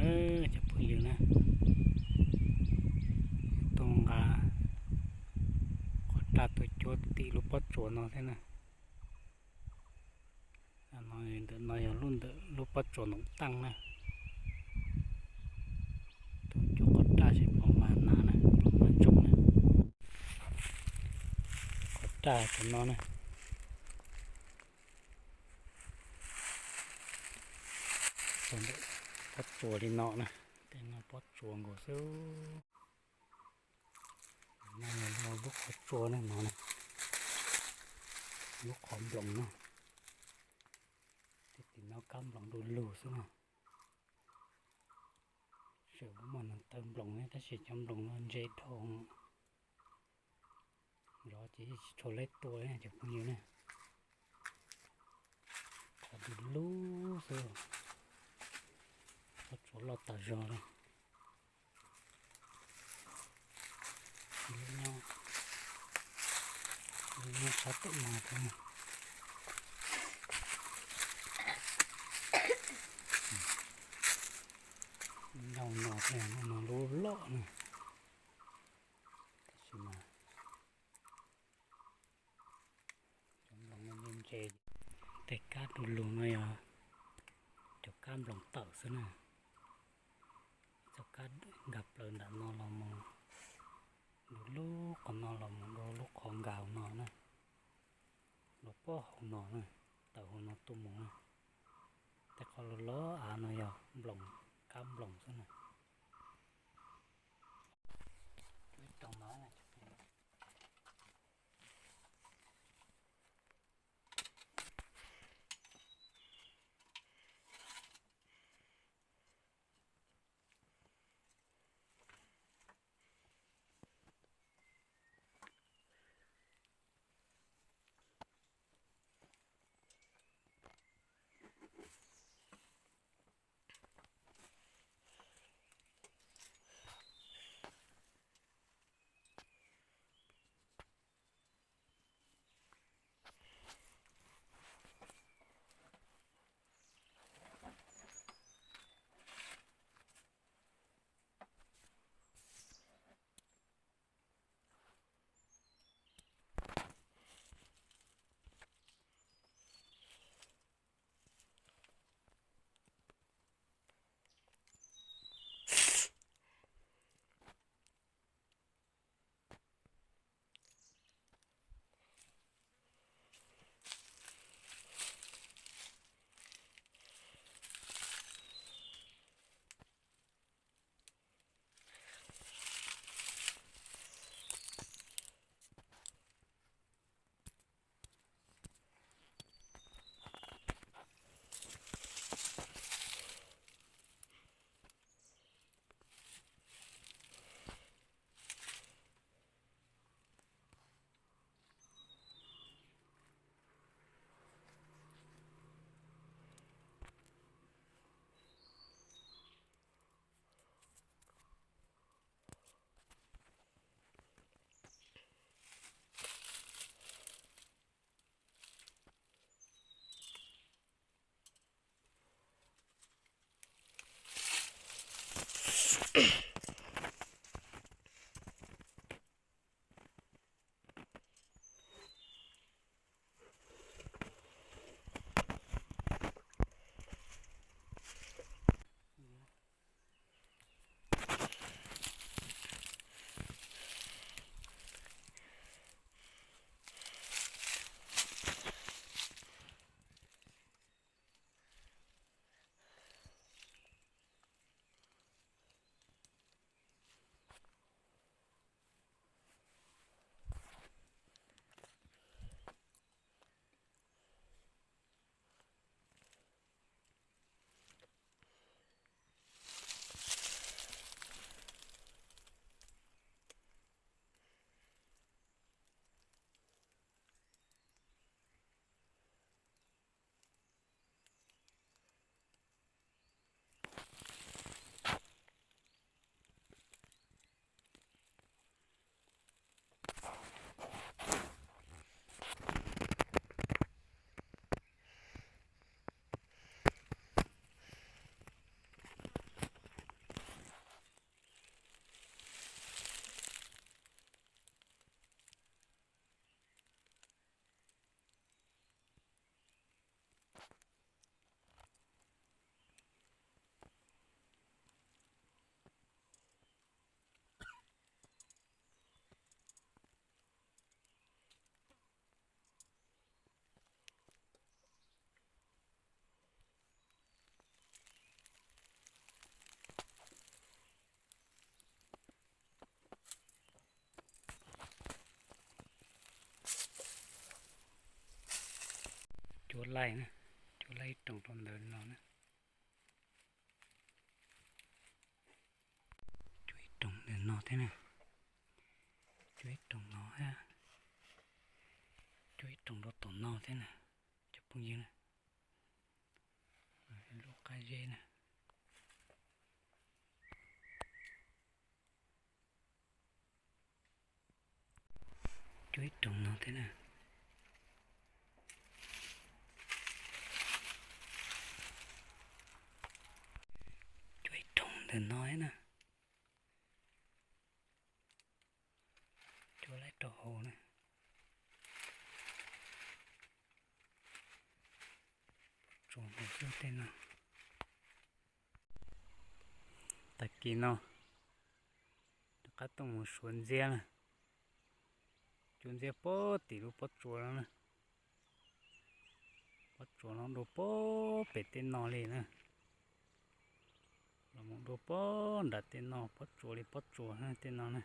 Cov phooj ywg na, tuaj nqa qhov raj tuaj cuab tim lub pob tsuas no thiab na. Ntawm no yog lub ntawm lub pob tsuas noom taaj na. Tuaj cuab qhov raj seb puas mag nas na, puas mag ntsoog na. Qhov raj cov no na. Pob tsuas li no na, tej no pob tsuas nkaus xwb. No yog lub qhov tsua na no, lub qhov nploos na. Tej tim no kab nploos du lug xwb na. Tseem muaj neeg taw nploos thiab tab sis cov nploos no ntse dhau. Zov ces yeej tsis tshua leb tua li cov phooj ywg na. Qhov du lug xwb, pob tsuas loj tas zog li. Lub nyob sab tom no thiab, lub nyob no thiab, no lub loj na. Tab sis mas cov nploos no ntse ntse. Tej kab du lug no yog cov kab nploos tawm xwb na. Ib txoj kab nkag plaws nram no los mus, du lub qhov no los mus du lub qhov nkag hauv no na, lub pob hauv no na, tawm hauv no tuaj mus na. Tej qhov loj loj av no yog nploos, kab nploos xwb na. Cuab laij na, cuab laij ib rooj rau ntawm no na. Cuab ib rooj ntawm no thiab na. Cuab ib rooj no thiab. Cuab ib rooj rau tom no thiab na, cov phooj ywg na. Lub qab zeb na. Cuab ib rooj no thiab na. Cuab ib rooj ntawm no thiab na. Cuab laij rau hauv na. Tsuas mus xwb tej no. Tag kis no rov qab tuaj mus suav ntxiab na. Cuab ntxiab puag tim lub pob tsuas no na. Pob tsuas no dua puag pem tej no li na. Los mus dua puag nram tej no, pob tsuas li pob tsuas tej no na.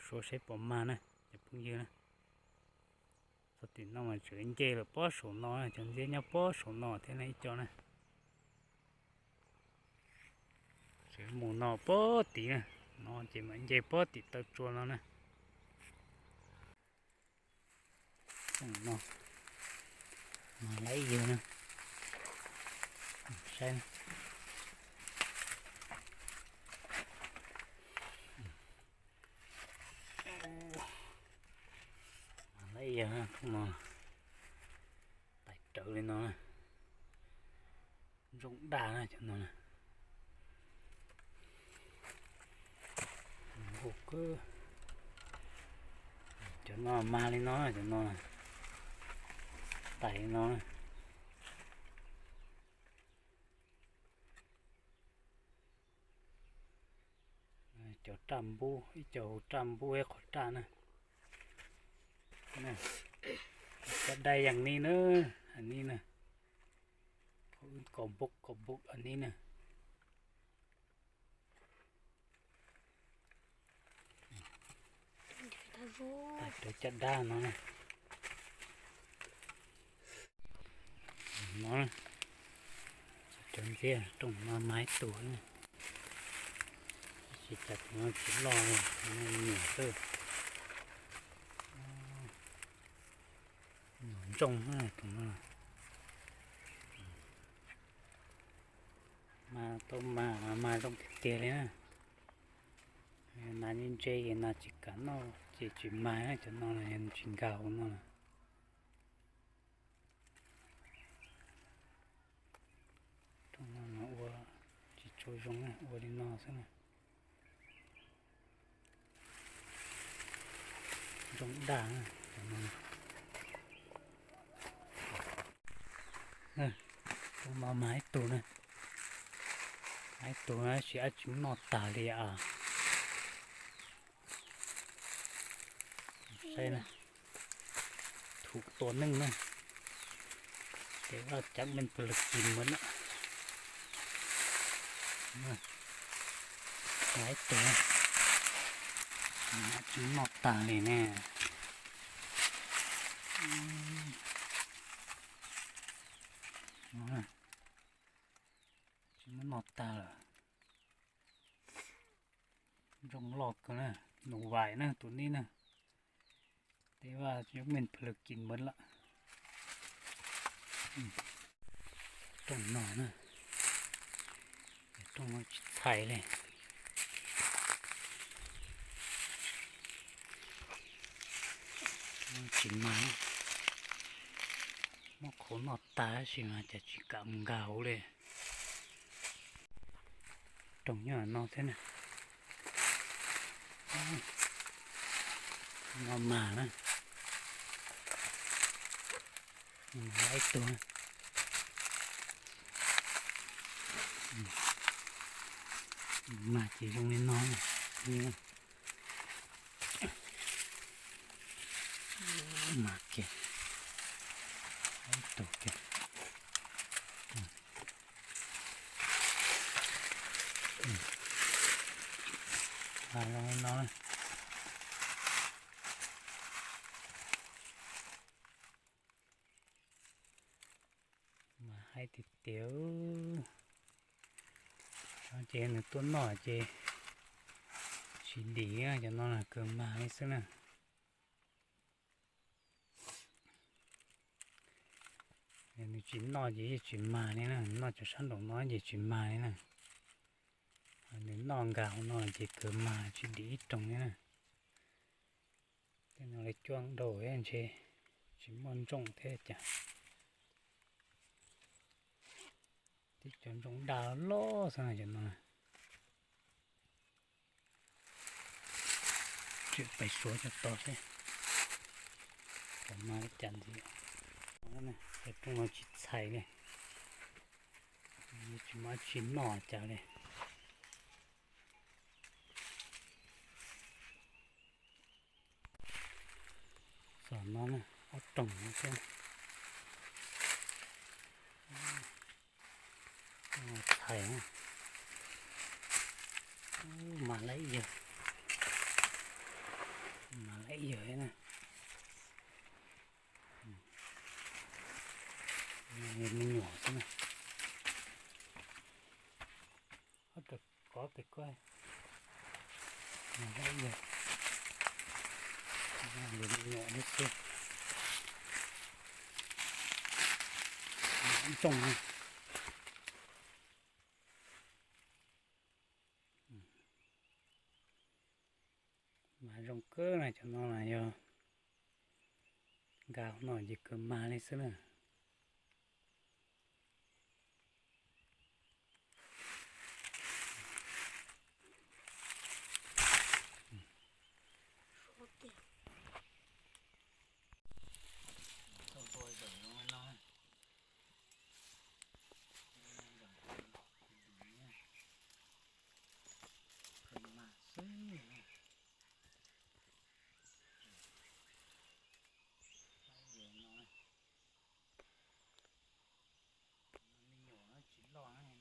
Suav saib puas mag na cov phooj ywg na. Txog tim no mas tseem nce lawm pob saum no, cov ntxiab nyob pob saum no thiab na ib co na. Tseem mus no pob tid na, no ces mam nce pob tim taw tsua no na. No, mas laib yawg na, saib na. Mas laib yawg na, no tais rawv li no na. Ntsoog dag na cov no na. Nqus kawg. Cov no mag li no, cov no tais li no. Cov raj npub, ib co hu raj npub ib qhov raj na. Cov dai yam ni na, ni na. Qhov wb kom npub kom npub ni na. Tais rawv caj dab no na. No, cov ntxiab rooj no mag ib tug na. Tab sis cas tus no tsis loj li, nyuam xwb. Nyuam ntsoog na tus no. Mas tau mas, mas zoo tiag tiag li na. Nas ntse ntse ces nas tsis kam noj ces tsis mag na, cov no tsis nkag hauv no. Rooj no mas ua tsis tshua zoo na, ua li no xwb na. Ntsoog dag na. Rooj no mas ib tug na, ib tug na, tab sis dab tsi muab noj tag li as. Saib na, thum tua neej na, ces vaj cam meej pw lwg kis mus na. Ib tug, dab tsi muab noj tag li ne. Tsis muab noj tag lawm. Ntsoog loj kawg na, nus vais na tus nib na. Tej vaj cam meej pw lwg kis mus lawm. Rooj no na, rooj no tsis txhais li. Tsis mag, muab qhauv noj tag tab sis mas cas tsis kam mus nkag hauv li. Rooj nyob no thiab na. No mag na. Ib tug na. Mag ces zoo li no. Mag kiag. Ib tug kiag. Mag zoo li no. tiag tiag. Ces nws tuaj noj ces tsis dim, cov no kawg mag li xwb na. Nws tsis noj ces yeej tsis mag li na, noj cov sab nraum no ces tsis mag li na. Nws noj nkag hauv no ces kawg mag tsis dim ib rooj li na. Tej no lawv cuab dhau ntshe tsis muaj ntsooj thiab cas. Tib cov ntsooj daj loj xwb no cov no. Tseem pais suav cov tod xwb. Cov mag li cas ntxiv. Cov rooj no tsis txhais li. Tsis muaj tsi noj cas li. Txog no ob rooj no thiab. Txhais, mag lawm ib yawg, mag lawm ib yawg na. Me nyuam xwb na. Ob rau kov pem koj. Mag lawm ib yawg, me nyuam xwb. Ntsooj. Mas zoo kawg na, cov no mas yog nkag no ces kawg mag li xwb na. Me nyuam tsis loj no.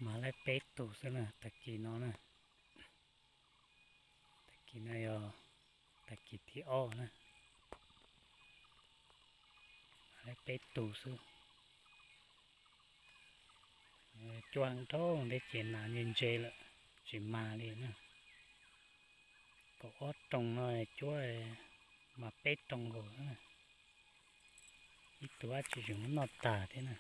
Mag laib peb tug xwb na, tag kis no na. Tag kis no yog tag kis thib ob na. Mag laib peb tug xwb. Cuab dhau nteb ces nas ntse ntse lawm, tsis mag li na. Kaum ob rooj no cuab mas peb rooj nkaus na. Ib tug dab tsi tseem muab noj tag thiab na.